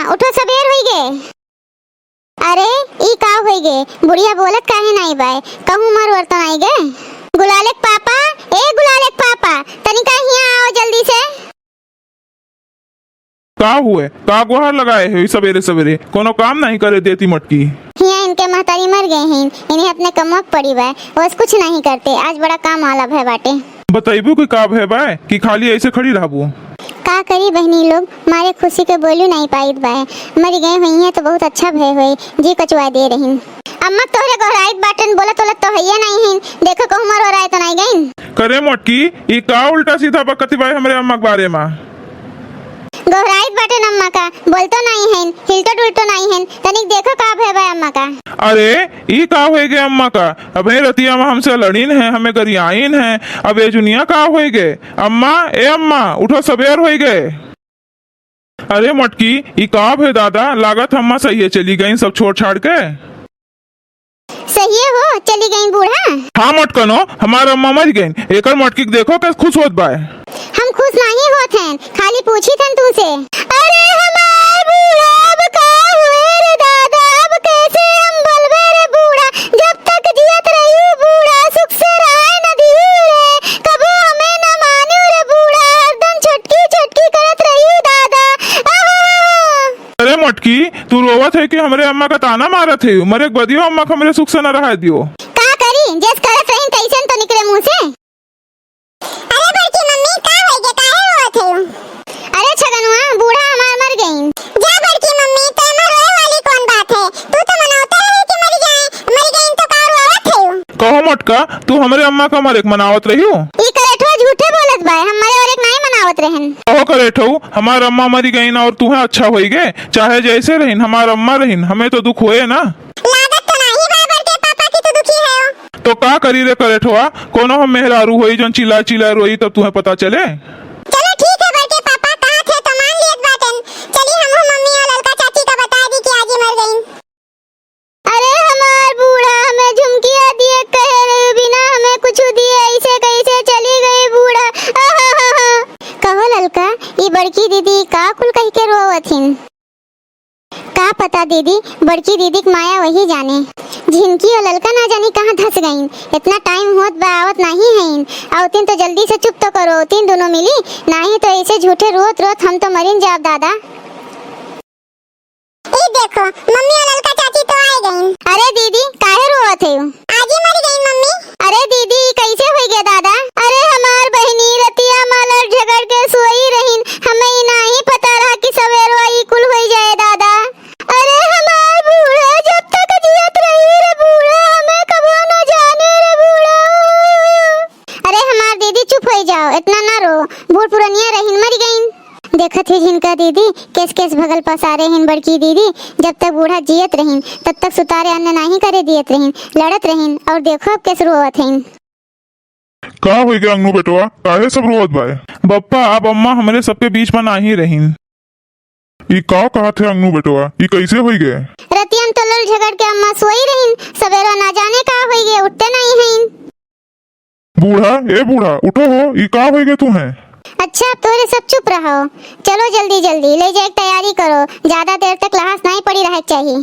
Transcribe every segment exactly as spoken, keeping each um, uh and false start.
उठो, सबेर होई गे। अरे, ई का होई गे? बुढ़िया बोलत काहे नाई बाय? कहूँ मर वर तो नाई गे? गुलाले के पापा, ए गुलाले के पापा, तनिका हियाँ आओ जल्दी से। का हुए? का गोहार लगाए है सबेरे सबेरे? कोनो काम नहीं करे देती मटकी? हियाँ इनके महतारी मर गए हैं, इन्हें अपने कमवा के पड़ी बा, बस कुछ नहीं करते। आज बड़ा काम वाला भय बाटे। बतैबू कि का भय बा कि खाली ऐसे खड़ी रहबू? का करी बहनी लोग, मारे खुशी के बोलू नहीं पाइत बा। मरी गए हुई हैं तो बहुत अच्छा भय होई, जी कचुआ दे रही। अम्मा तोहरे गोहराइत बाटन, बोलत बोलत तो हइये नहीं हैं, देखो कहूँ मर वर आए तो नहीं गइन। करे मोटकी, ई का उल्टा सीधा बकती बाय हमरे अम्मा के बारे मा? गोहराइत बाटेन अम्मा का, बोलतो नाई हइन, हिलटो डुलटो नाई हइन, तनिक देखो का भय बा अम्मा का। अरे, ई का होई गे अम्मा का? अबे रतिया मा हमसे लड़ीन है, हमें गरियाइन है, अब ए जुनिया का होई गे? अम्मा, ए अम्मा, उठो, सबेर होई गे। अरे मटकी, ई का भय दादा, लागत अम्मा सहिये चली गईन सब छोड़ छाड़ के। सहिये हो, चली गईन बूढ़ा? हाँ मटकनो, हमार अम्मा मर गईन। एकर मटकी के देखो कैसे खुश होत बाय। हम खुश नाहीं होत हन, खाली पूछित हन तुमसे। अरे हमार बूढ़ा, अब का हुए रे दादा, अब कैसे हम बोलबे रे बूढ़ा, जब तक जियत रहियो बूढ़ा, सुख से रहे न दियो रे, कबो हमें न मानियो रे बूढ़ा, हरदम छोटकी छोटकी करत रहियो दादा। आहा। अरे मटकी, तू रोवत है कि हमरे अम्मा का ताना मारत है? मरे के बदियो अम्मा का हमरे सुख से न रहा दियो। का करी, जैस करत रही तैसन तो निकले मुँह से। अरे बड़की मम्मी, का होई गे, काहे रोवत है? अरे छगनुआ, बूढ़ा हमार मर गईन। जा बड़की मम्मी, तो एमा रोए वाली कौन बात है? तू तो मनावता रहे कि मर जाए, मर गईन तो का रोवत है? कहो मटका, तू हमरे अम्मा का मरे के मनावत रहियो? ई करेठवा झूठे बोलत बाय, हम मरे वरे के नाहीं मनावत रहन। कहो करेठऊ, हमार अम्मा मरी गईन और तुहें अच्छा होई गे, चाहे जैसे रहिन, हमार अम्मा रहिन, हमें तो दुख होए ना। लागत तो नाहीं बा बड़के पापा कि तू दुखी है। तो का करी रे करेठवा, कोनो हम मेहरारू होई जौन चिल्ला चिल्ला रोई तब तुहें पता चले। चलो ठीक है बड़के पापा, कहा थे तो मान लियत बाटन। चली हमहू मम्मी और ललका चाची का बता दी कि आज ही मर गईन। अरे हमार बूढ़ा, हमें झुमकिया दिए कहे रहे, बिना हमें कुछ दिए ऐसे कैसे चली गई बूढ़ा। आहाहाहा। कहो ललका, ई बड़की दीदी का कुल कह के रोवत हिन? का पता दीदी, बड़की दीदी के माया वही जाने। झिनकी और ललका ना जानी कहाँ धस गईन। इतना टाइम होत बा, आवत नाहीं हईन। आवतिन तो जल्दी से चुप तो करो, आवतिन दोनों मिली, नाहीं तो ऐसे झूठे रोत रोत हम तो मरिन जाब दादा। ई देखो, मम्मी और ललका चाची तो आए गईन। अरे दीदी, काहे रोवत है? आज ही मर गईन मम्मी। अरे दीदी, ई कैसे होई गे दादा? अरे हमार बहिनी, रतिया मा लड़ झगड़ के सोई रहिन, हमें ई नाहीं पता रहा कि सवेरवा ई कुल होई जाए दादा। अरे हमार बूढ़ा, जब तक जियत रही रे बूढ़ा, हमें कबो न जाने रे बूढ़ा। अरे हमार दीदी, चुप होई जाओ, इतना ना रो। बूढ़ पुरनिया रहिन, मर गईन। देखत ही झिनका दीदी, केस केस भगल पसारे हिन बड़की दीदी। जब तक बूढ़ा जियत रहिन, तब तक सुतारे अन्न नाहीं करे दियत रहिन, लड़त रहिन, और देखो अब केस रोवत हिन। का होई गे अंगनू बेटवा, काहे सब रोवत बाय? बप्पा, अब अम्मा हमरे सबके बीच मा नाहीं रहिन। ई का कहत है अंगनू बेटवा, ई कैसे होई गे? रतिया मा तो लड़ झगड़ के अम्मा सोई रहिन, सवेरा ना जाने का होई गे, उठते नाहीं हईन। बूढ़ा, ए बूढ़ा, उठो हो, ई का होई गे तुहें? अच्छा, अब तोहरे सब चुप रहो। चलो जल्दी जल्दी, ले जाए के तैयारी करो, ज्यादा देर तक लहास नाहीं पड़ी रहे के चाही।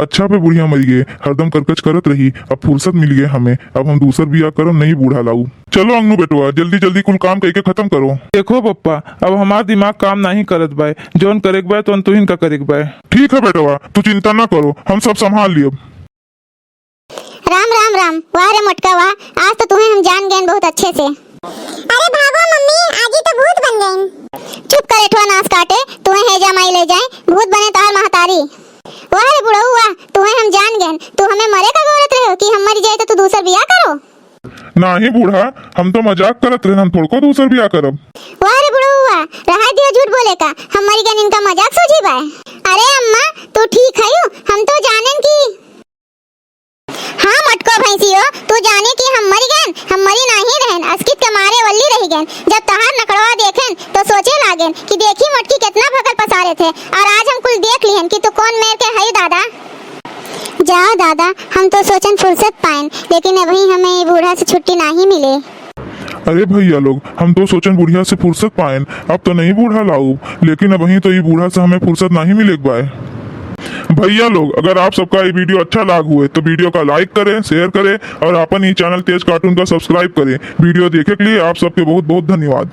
अच्छा बे बुढ़िया मरी गे, हरदम करकच करत रही, अब फुर्सत मिल गे हमें, अब हम दूसर बियाह करब नहीं बूढ़ा लाऊ। चलो अंगनू बेटवा, जल्दी जल्दी कुल काम कइके खतम करो। देखो पप्पा, अब हमार दिमाग काम नाहीं करत बाय, जौन करे के बाय तौन तुहिन का करे के बाय। ठीक है बेटवा, तू चिंता ना करो, हम सब संभाल लियब। राम राम राम। वाह रे मोटका वाह, आज तो तुहें हम जान गएन बहुत अच्छे से। अरे भागो मम्मी, आज ही तो भूत बन गएन। चुप कर एठवा नास काटे, तुहें हेजा माई ले जाए, भूत बने तोहार महतारी। वाह रे बुढ़ऊ वाह, तुहें हम जान गएन, तू हमें मरे का गोरत रहे हो कि हम मर जाए तो तू दूसर बियाह करो? नाही बूढ़ा, हम तो मजाक करत रहन, हम थोड़को दूसर बियाह करब। वाह रे बुढ़ऊ वाह, रहा दियो झूठ बोले का, हम मर गएन इनका मजाक सूझी बाय। अरे अम्मा, तू ठीक है, हम तो जानेन कि हाँ मटको भैंसियो, तू जाने कि हम मरी गएन, हम मरी नाहीं रहन, अस्कित के मारे वल्ली रही गएन। जब तहार नकड़वा देखेन तो सोचे लागेन कि देखी मटकी कितना भगल पसारे थे, और आज हम कुल देख लिहन कि तू कौन मेर के हई दादा। जाओ दादा, हम तो सोचन फुर्सत पाएन, लेकिन अभी हमें ये बूढ़ा से छुट्टी नाहीं मिले। अरे भइया लोग, हम तो सोचन बुढ़िया से फुर्सत पाएन, अब तो नहीं बूढ़ा लाउब, लेकिन अबहीं तो ई बूढ़ा से हमें फुर्सत नहीं मिले के बाय। भइया लोग, अगर आप सबका ये वीडियो अच्छा लाग हुए तो वीडियो का लाइक करें, शेयर करें और आपन ई चैनल तेज कार्टून का सब्सक्राइब करें। वीडियो देखे के लिए आप सबके बहुत बहुत धन्यवाद।